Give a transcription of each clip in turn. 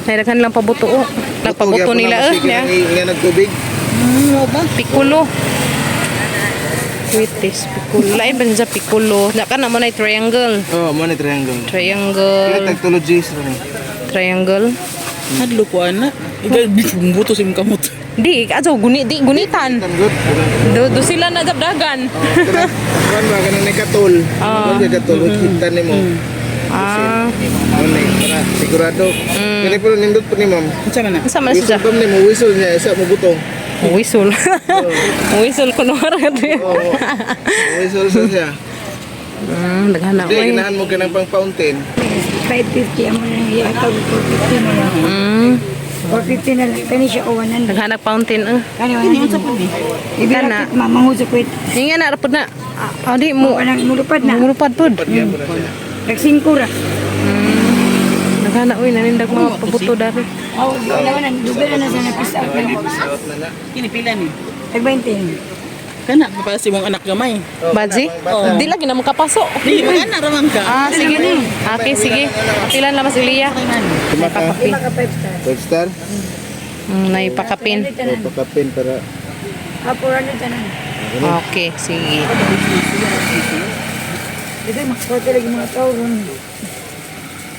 Nairaghan lang pabuto oh. Nagpabuto nila eh. Nga nga nagtubig. Piccolo. Witis, piccolo. Lain ba siya piccolo? Naka na mo na triangle. Oh, mo ni triangle. Triangle. Kaya tagtulog G's ro ni. Triangle. Hadlo ko ana. Ikaw buto sa imong kamot. Di, ato guni di gunitan. Tan good. Do, do sila na dabdagan. Kuan ba kanang ni katol. Kuan kay katol hitan nimo. Ah, Mo ni para sigurado. Kani pero nindot po ni ma'am. Unsa man na? unsa man siya? Whistle pa ni mo whistle niya isa mo buto. Whistle. Whistle kuno ra. Oo. Whistle sa siya. Daghan na Di oy. ganahan mo kanang pang fountain. 550 ang mga iatag, 450 na lang. 450 na lang. Kani siya uwanan. Daghan na fountain eh. Kani uwanan. Unsa pa ni? Ibira mamangusok ko ito. Inga na rapod na. Ah, di mo. Walang mulupad na. Mulupad pod. Padya po na siya. Nagsingko ra. Daghan na oy nanindag mga pabuto dari. Oh, wala wala. Dugay na na sa napis out na. Out na na. Kini pila ni? Tag 20. Kana para si imong anak gamay. Baji? Di lagi na makapaso. Di man ana ra man ka. Ah, sige. Okay, sige. Pilan lamas Iliya. Tumaka. Lima ka 5 star. 5 star. Naipakapin. O pakapin para Ah, 400 tanan. Okay, sige. Dugay makakwata lagi mga tao ron.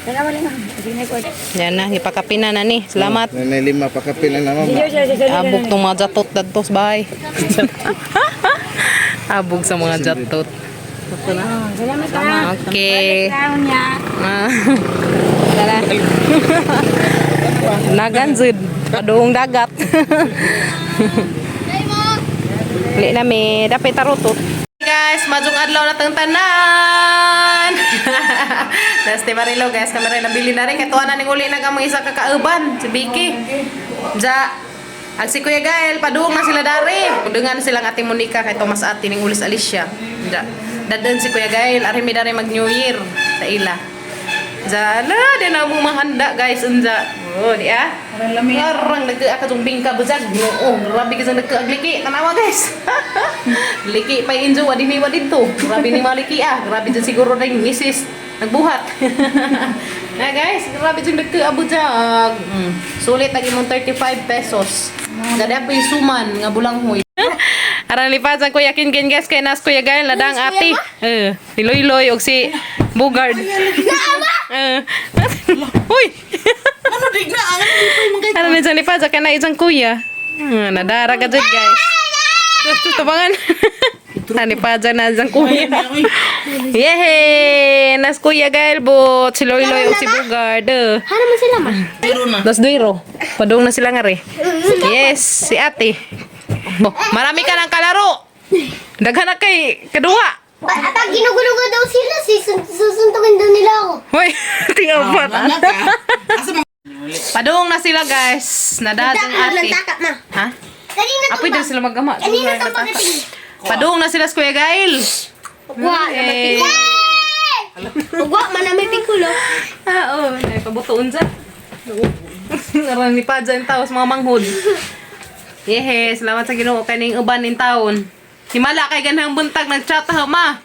Tanawa lang ah. Sige na ko. Yan na, ipakapin na na ni. Salamat. Nanay lima pakapin na na ma'am. Sige siya siya. Abog tong mga jatot dadtos bahay. Abog sa mga jatot. Salamat ah. Okay. Taon niya. Ah. Tara. Naganzud. Paduong dagat. Uli na mi. Dapat tarutot. Guys, majong adlaw na tang tanan. Neste Marilo guys, kami rin nabili na rin. Katuwa na ning uli na kamong isa kakauban, si Vicky. Ja, ag si Kuya Gael, paduong na sila dari. Dungan silang Ate Monica kay Thomas Ate ning ulis Alicia. Ja, dadon si Kuya Gael, ari mi dari mag New Year sa ila. Ja, ala, di na mo mahanda guys, unja. Oh, di ah. Arang nagka ka tong bingka bujag. Oo, grabe kasi nagka agliki. Tanawa guys. Liki pa injo wadi ni wadi to. Grabe ni maliki ah. Grabe dyan siguro na yung misis nagbuhat. Na guys, grabe dyan nagka abujag. Sulit ang imong 35 pesos. Dada pa yung suman nga bulanghoy. Aran lipat sa Kuya Kinkin guys kay nas Kuya Gael ladang ate. Eh, si Loyloy og si Bugard. Eh. Uy. Ano dig na ang di pa imong kay. Ano minsan lipat sa kana isang kuya. Nadara ka dyan guys. Tus tus tabangan. Ano pa dyan na isang kuya. Yehey! Nas Kuya Gael bot si Loyloy og si Bugard. Eh. Hana man sila ma. Pero na. Dos duiro. Padung na sila nga re. Yes, si ate. Oh, marami ka ng kalaro. Daghan na kay kaduha. Pag ginugulo daw sila, susuntukin daw nila ako. Hoy, tingnan pa. Anak ka. Asa man Padung na sila guys. Nadadang ate. Nagtaka ma. Ha? Kanina Apoy to daw ba? sila magama. Kanina to pagdating. Padung na sila sa Kuya Gail. Ugwa, Eh. Ugwa, man may pikulo. Ah, oo. Oh, pabutoon sa. Aran ni pa dyan tao sa mga manghod. Yehe, salamat sa Ginoo kay ning uban ning taon. Himala kay ganhang buntag nagchat ha ma.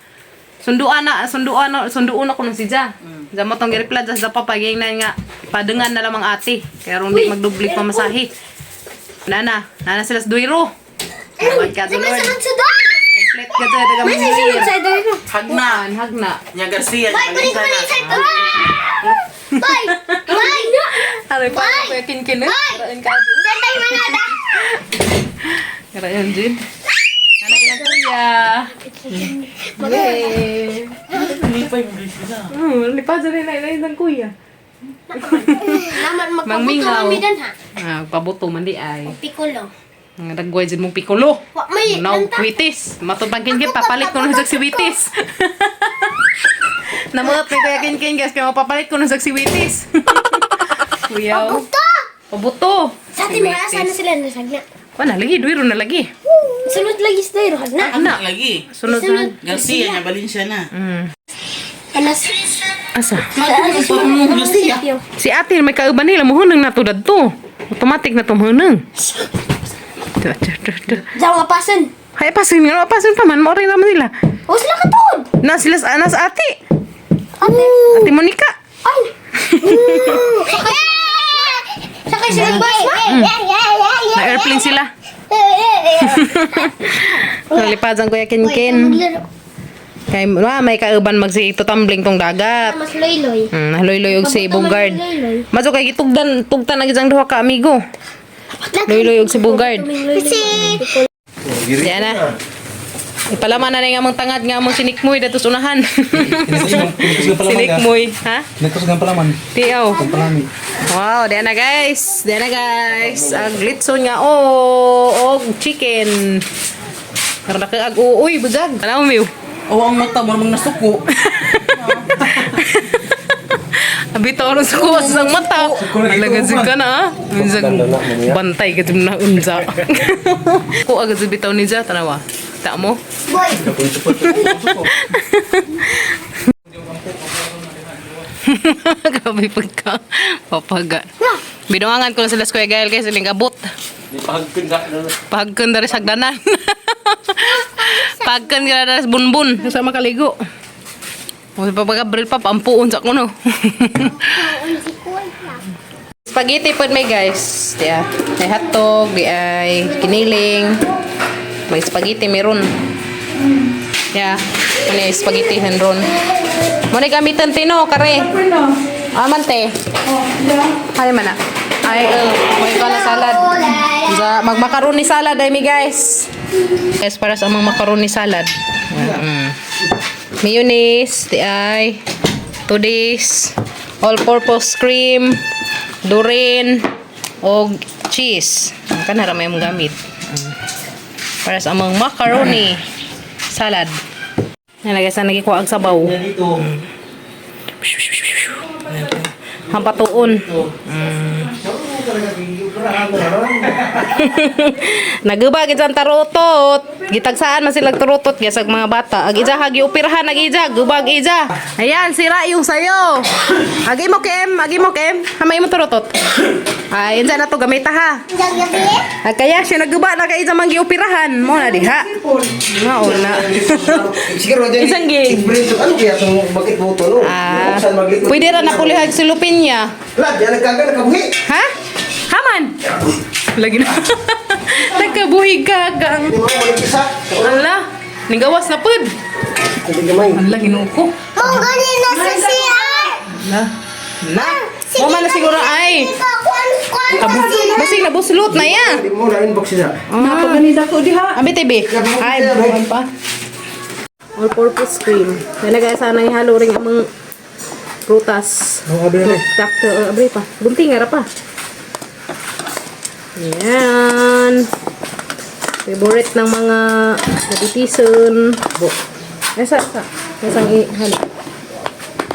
Sunduan na, sunduan na, sunduon ako nung si Ja. Ja mo tong gi-reply ja sa papa na nga ipadengan na lamang ate. Kaya ron di magdubli pa masahi. Nana, nana sila sa duiro. Salamat ka, May Lord. sunod sa doon! Complete ka dyan, taga May sunod sa doon. Hagna. Hagna. Nya Garcia. Bye, balik balik sa doon. Bye! Bye! Aray pa, kuya kinkin eh. Bye! Ka, Jun. Santay manada! Karayan, Jun. Nana ka kuya. Yay! Hindi pa imong sila. Lipad dyan na ilay ng kuya. Naman magpabuto Mangmingaw. kami dan ha. Ah, pabuto man di ay. Pikulo. Ang dagway dyan mong pikulo. Wa may Now, lanta. witis. Matubang kinkin, papalit ko na sa si witis. Namulat ni Kuya Kinkin, guys, kaya mapapalit ko na sa si witis. Kuya. Pabuto! Pabuto. Sa atin mga asa na sila nasagna. Wala, lagi, duwiro na lagi. Sunod lagi sa doon, hagna. Ana. Lagi. Sunod na. Garcia nya Valencia na. Alas. Asa? Garcia. Si ate may kauban nila, muhunang natudad to. Automatic na tumuhunang. Duh, duh, duh, duh. Diyan pasan. Hay, pasin nga, pasin pa man, maoray naman nila. O sila katuod. Na sila, na sa ate. Ate. Ate Monica. Ay! siya bus. Na airplane sila. Nalipad ang Kuya Kinkin. Kay ah, may kauban magsi tumbling tong dagat. Mas loy-loy. Haloy-loy og si Bugard. Loy-loy. Maso kay gitugdan tugtan ang isang duha ka amigo. Loy-loy og si Bugard. Kasi Diyan na. Ipalaman na na nga among tangad nga among sinikmoy datos unahan. Sinikmoy, ha? Nagkus ng palaman. Tiaw. Palami. Wow, diyan na guys. Diyan na guys. Ang litson nga oh, og chicken. Karon na ag uy bugag. Ano miw? Oh, ang mata mo namang nasuko. Abito aron sa kuwas ang mata. Alaga si ka na. Ah. Minsan bantay ka na unsa. Ko agad sa bitaw ni Ja tanawa. Ta mo. boy. Grabe pagka papaga. Binuangan ko na sila sa Kuya Gael guys, iling abot. Pahagkon dari sa hagdanan. Pahagkon ka na dari sa bunbun. Sa makaligo. O sa papagabril pa, pampuon sa kuno. Spaghetti po may guys. Yeah. May hotdog, di ay kiniling. May spaghetti meron. Yeah. Ano yung spaghetti henron. Mo na gamitan tino kare. Aman te. Ay man na. Ay, may pala salad. Sa magmacaroni salad ay mi guys. Guys, para sa amang macaroni salad. Mayonnaise, di ay, 2 days, all-purpose cream, durin, og cheese. Ang kanara may among gamit. Para sa amang macaroni salad. Nalagay sa nagikuha ang sabaw. Dito. Hampatuon. Naguba gid ang tarutot. Gitagsaan man silang tarutot gyasag mga bata. Ag ija hagi operahan ag ija, gubag ija. Ayan, sira yung sayo. Agi mo kem, agi mo kem. Hamay mo tarutot. Ay, unsa na to gamita ha. Ay, kaya siya naguba na kay ija man gioperahan mo na diha. Mao na. Siguro dyan. Isang gig. Ano kaya itong bakit buto no? Ah, Buksan maglikod. pwede ra na pulihag silupin niya. Lad, yan nagkaga nakabuhi. Ha? Haman. Lagi na. Nagkabuhi ka gang. Hindi mo walang isa. Ala, nigawas na pud. Hindi gamay. Ala, Ginoo ko. Mong gani na sa CR. Na. Na. Mo man na siguro ay. Basig na buslot na ya. Hindi mo na inbox siya. Napaganida ko diha. Abi TV. Ay, buwan pa. All purpose cream. Nalagay sana ihalo rin ang mga prutas. Oh, abre na. Takto, abre pa. Gunting ara pa. Ayan. Favorite ng mga nabitison. Bo. Esa, esa. Esang ihalo.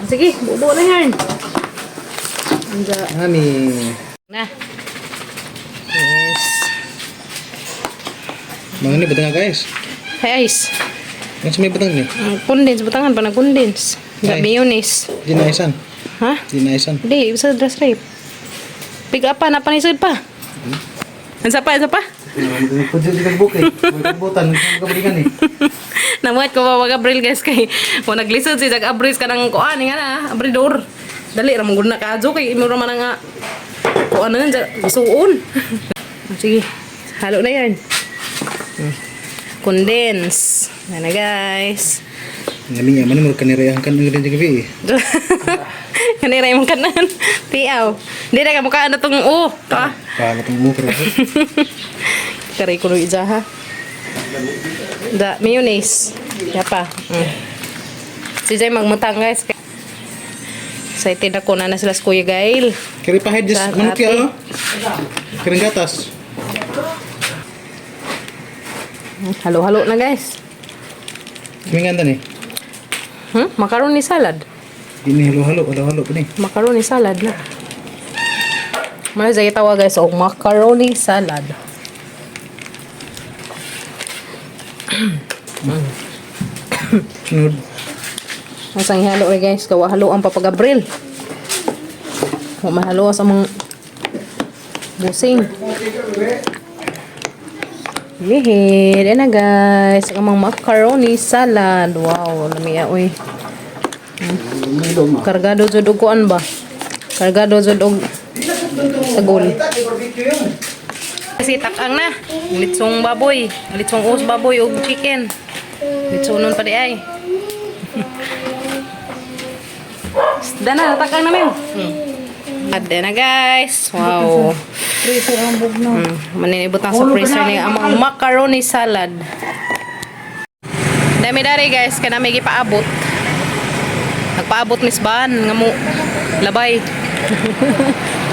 Sige, buo na yan. Anja. Ani. Na. Yes. Mga ni batang guys. Hey, ice. Ang sa may batang ni. Ang Condense, butangan pa na condense. Ay. Mayonnaise. Di na isan. Ha? Di na isan. Hindi, sa dress rape. Pick up pa, napanisod pa. Ansa pa, ansa pa? Pwede di kag bukay. Pwede butan, kabalikan eh. Namuhat ko pa wag Abril guys kay mo naglisod si Jag Abris kanang kuan nga na, abridor. Dali ra mong gud na kaadyo kay imo ra man nga kuan na nan suon. Sige, halo na yan. Condense. Yan na guys. Nami nga man mo kanirayahan kan ng rin gabi eh. Kanira imong kanan. Tiaw. Hindi na ka mukha na tong oh. To ah. Kala tong mo pero. Karay ko ija ha. Da, mayonnaise. Ya pa. Si Jay magmutang guys. Excited ako na na sila sa Kuya Gail. Kiri pahid just Sa manok ate. ya. oh. Kiring gatas. Halo-halo na guys. Kami nga ni. Macaroni salad. Di ni halo-halo, halo-halo pa ni. Macaroni salad na. Muna sa tawa guys og macaroni salad. Sunod. Masang ihalo eh guys, gawa halo ang papagabril. Wa mahalo sa mga busing. Lihid, ayan na guys, ang mga macaroni salad. Wow, lamiya oy. Kargado jud og kuan ba? Kargado jud og Sagol. Kasi takang na. Litsong baboy. Litsong us baboy ug chicken. Litsonon pa di ay. Dana, takang namin. Ade na, guys. Wow. Freezer ang bugno. Maninibutang sa freezer ni among macaroni salad. Dami dari, guys, kana may gipaabot. Nagpaabot Miss Ban nga mo labay.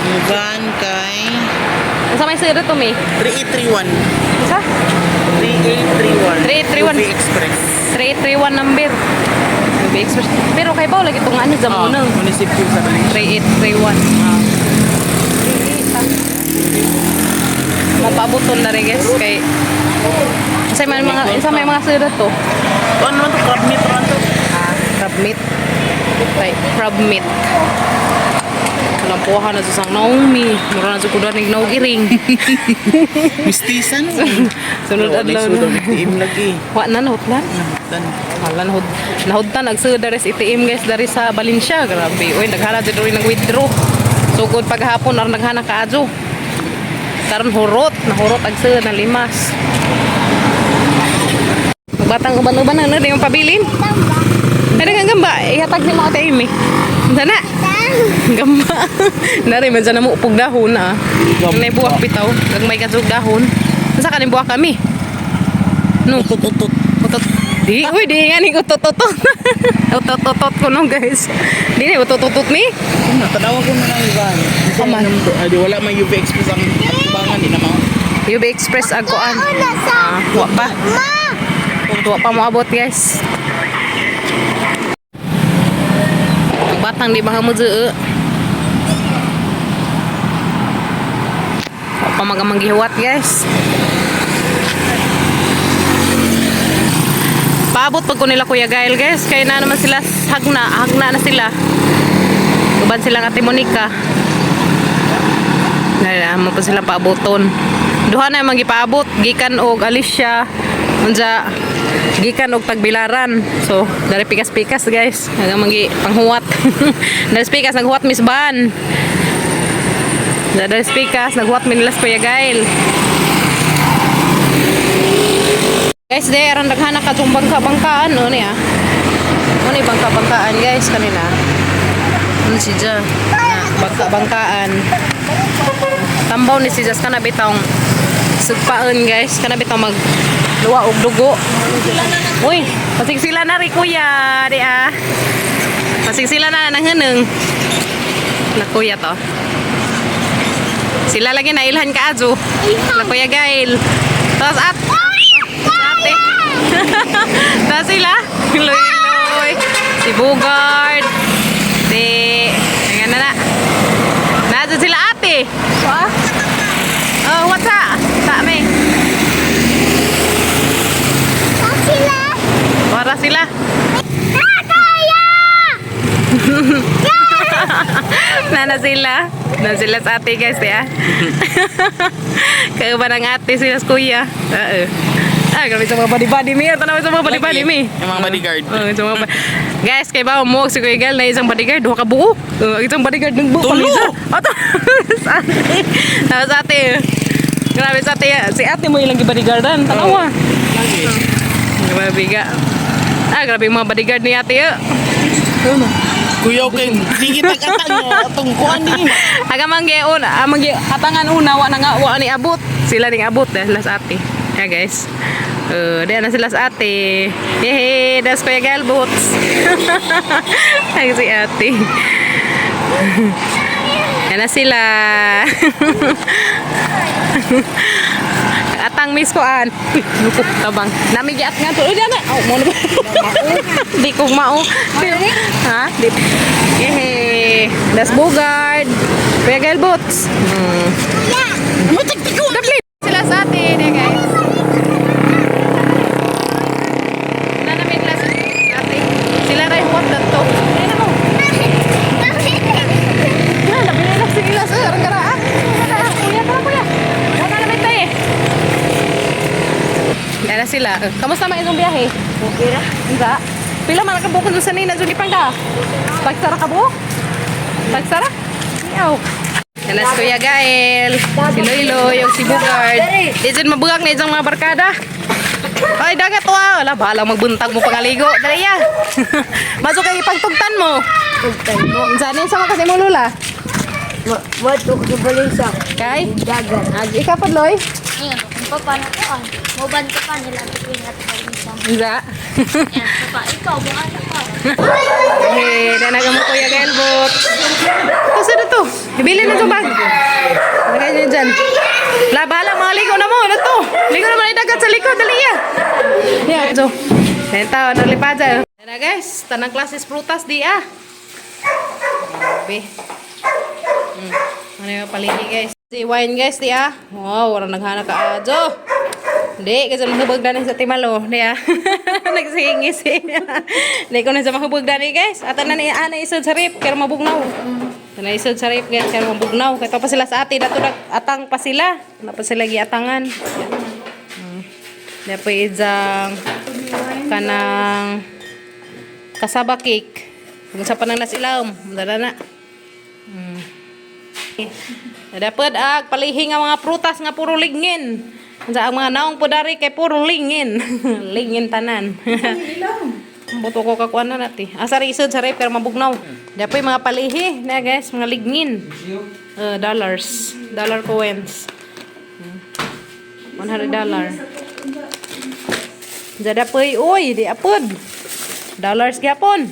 Mugan kay Unsa may sira to, mi? 3831. Unsa? 3831. 3831. UV Express. 3831 number. UV Express. Pero kay ba lagi itong ano sa Ah, mo munisipyo sa Valencia. 3831. Mapabuton na rin, guys, kay sa may mga sira to. Ano naman to? Crab meat naman to. Ah, crab meat. Ay, crab meat. Walang puha na sa Naomi. Mura na sa kudan ng naugiring. Mistisa no. Sunod adlaw na. na. Tiim lagi. Wa na nahutlan. Nahutlan. Wala nahud nahudtan nagsud dari sa ATM, guys, dari sa Valencia. Grabe. Uy, naghana jud rin nag withdraw. Sugod paghapon aron naghana kaadyo. Karon hurot, nahurot ag sud na limas. Batang uban-uban na na yung pabilin. Ada nga gamba, ihatag ni mo Ate Amy. Unsa na? Gamba. Nari man sa namo upog dahon ah. Gamba. Nay buwak bitaw, gagmay ka jud dahon. Unsa ka ning buwak kami? No. Utot-utot. Utot. Di, uy, di nga ni utot-utot. Utot-utot ko no, guys. Di ni utot-utot ni. Ano, tanawa ko na lang iban. Aman. Ay, di wala may UV Express ang bangan di na mao. UB Express agkuan. Una sa Ah, wa pa. Ma! Wa pa mo abot, guys. Batang di ba mo dyan? Wa pa magamang gihuwat, guys. Paabot pag ko nila Kuya Gael, guys. Kaya na naman sila hagna, hagna na sila. Uban sila ng Ate Monica. Nala, mo pa sila paaboton. Duha na yung mga gipaabot, gikan og Alicia, unsa gikan og Tagbilaran. So, dari pikas-pikas, guys. Hanggang mangi panghuwat. Dari pikas naghuwat Miss Ban. Dari pikas naghuwat mi nila sa Kuya Gail. Guys, di aron daghana ka tong bangka-bangkaan no niya. Ano ni bangka-bangkaan, guys, kanina. Ano si Ja? Bangka-bangkaan. Tambaw ni si Jas kana bitong sugpaon, guys, kana bitong mag luwa og dugo. Uy, pasig sila na ri kuya, di ah. Pasig sila na nang hineng. Na kuya to. Sila lagi na ilhan ka adyo. Na Kuya Gail. Tapos at ate. Tapos sila. Loy loy. Si Bugard. Si ayan na na. Nasa sila ate. Wa? Oh, what's up? Sa me. Sa sila! Para sila. Nakaya! Nana sila. Nana sila sa ate, guys, ya. Kauban ang ate sila sa kuya. Oo. Ah, grabe sa mga body-body mi. Tanaw sa mga body-body mi. Yung mga bodyguard. Oo, sa mga guys, kay ba mo si Kuya Gal na isang bodyguard, duha ka buo. Oo, isang bodyguard ng buo Tulo! palisa. Ato. Sa ate. Tapos ate. Grabe sa ate. Si ate mo ilang gibodyguardan. Tanawa. Lagi. Grabe ga. Ah, grabe yung mga bodyguard ni ate. Eh. Kuya, okay. Sige, tag-atang atong kuan din. Aga mangge una, mangge atangan una wa na nga wa ni abot. Sila ning abot dahil las ate. Yeah, guys. Diyan na sila sa ate. Yehey, das Kuya Gal boots. Ay, si ate. Yan na sila. Atang miss ko an. Uy, nuko tabang. Nami giat nga to. Uy, dana. Oh, mo na ba? Di ko mao. Ha? Di. Yehey. Das Bogard. Kuya Gal boots. Dapli. Sila sa atin, eh, guys. Na namin class ate. Sila ray huwat na to. Ay na mo. Na, nabili na sila sa arang garaan. Kuya, tara kuya. Wala na tayo eh. Wala na sila. Kamusta man itong biyahe? Okay ra. Unsa? Pila man ka buok sa nina jud ipang da? Tagsara ka buok? Tagsara? Iyaw. Yan na si Kuya Gael, si Loyloy, yung si Bugard. Di dyan mabugang na isang mga barkada. Ay, dagat to ah. Wala, bahala magbuntag mo pangaligo. Dali ya. Masok kay ipagtugtan mo. Tugtan mo. Saan sa mga kasi mo, Lula? Wato ko sa Balinsa. Kay? Dagat. Agi ka pa, Loy? Ayun, kung pa paano ko ah. Moban ka pa nila ko yung ato pa rin sa. Unsa? Yan, pa ikaw bukan ka. Eh, danaga mo Kuya Gael bot. Tapos ano to? Ibili na itong bag. Lagay niyo dyan. La, bahala mga ligo na mo. Ano to? Ligo naman ay dagat sa likod. Dali ya. Yeah, so. Nenta, naglipad dyan. Yan na guys, tanang klases prutas di ah. Grabe. Ano yung paligi guys? Si wine guys di ah. Wow, wala naghanap ka adyo. Hindi, kasi mahubog na sa timalo. Di ah. Nagsingis eh. Hindi ko na sa mahubog na guys. At na ni ana isod sa rip, kaya mabugnaw. Ana isod sa rip, guys, kaya mabugnaw. Kaya pa sila sa atin, ato atang pa sila. Wala pa sila giatangan. Di pa izang kanang kasaba cake. Kung sa panang nas ilawom, dala na. Dapat ag palihi nga mga prutas nga puro lingin. Unsa ang mga naong po dari kay puro lingin. Lingin tanan. Buto ko kakuan na nati. Asa rin isod sa rep pero mabugnaw. Dapat yung mga palihi na guys, mga ligngin. Dollars, dollar coins. $100. Jadapoy, uy, di apod. Dollars gyapon.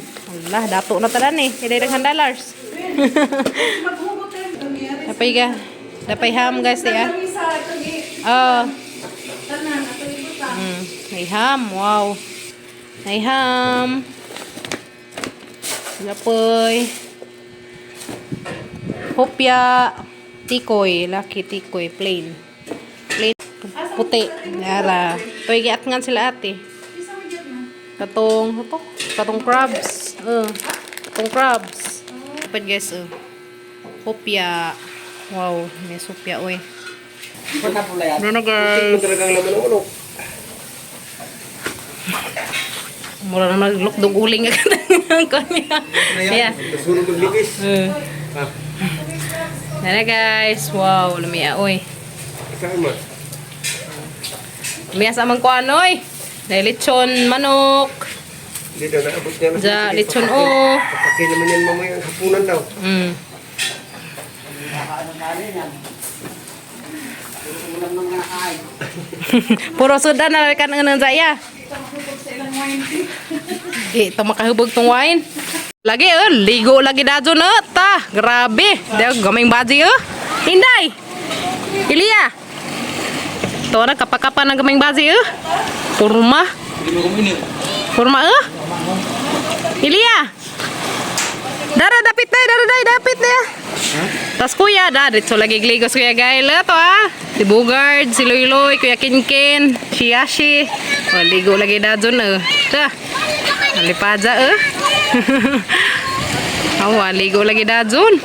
Allah, dato na tanan eh. Kaya daghan dollars. Dapay ga. Dapay ham guys di ah. Oh. May ham. Wow. May ham. Dapay. Hopya. Tikoy. Lucky tikoy. Plain. Plain. Puti. Yara. Toy giatngan sila ate. Katong, ito? Katong crabs. Katong crabs. Dapat guys, Hopya. Wow, may sopya, oy. Ano na guys? Talagang laman ng ulok. Mura na naglukdog uling agad ang kanya. Yeah. Nasunog ang ligis. Ah, Nana guys, wow, lumiya, oy. saan mo? Lumiya sa amang kuan, oy. Dahil lechon manok. Hindi daw, naabot niya na. Ja, lechon o. Papaki naman yan mamaya ang hapunan daw. Puro sudan na kan ng saya. Eh, ito makahubog tong wine. Lagi eh, ligo lagi dadyo na ta. Grabe. Daw gaming baji eh. Inday. Ilya. Ito na kapakapa ng gaming baji eh. Purma. Purma eh. Ilya. Dara dapit na, dara day, dapit na. Tas kuya, da, dito lagi gligos kuya Gael to ah. Si Bugard, si Loyloy, Kuya Kinkin, si Yashi. O, ligo lagi da dun eh. Ta. Alipada eh. Awa, ligo lagi da dun.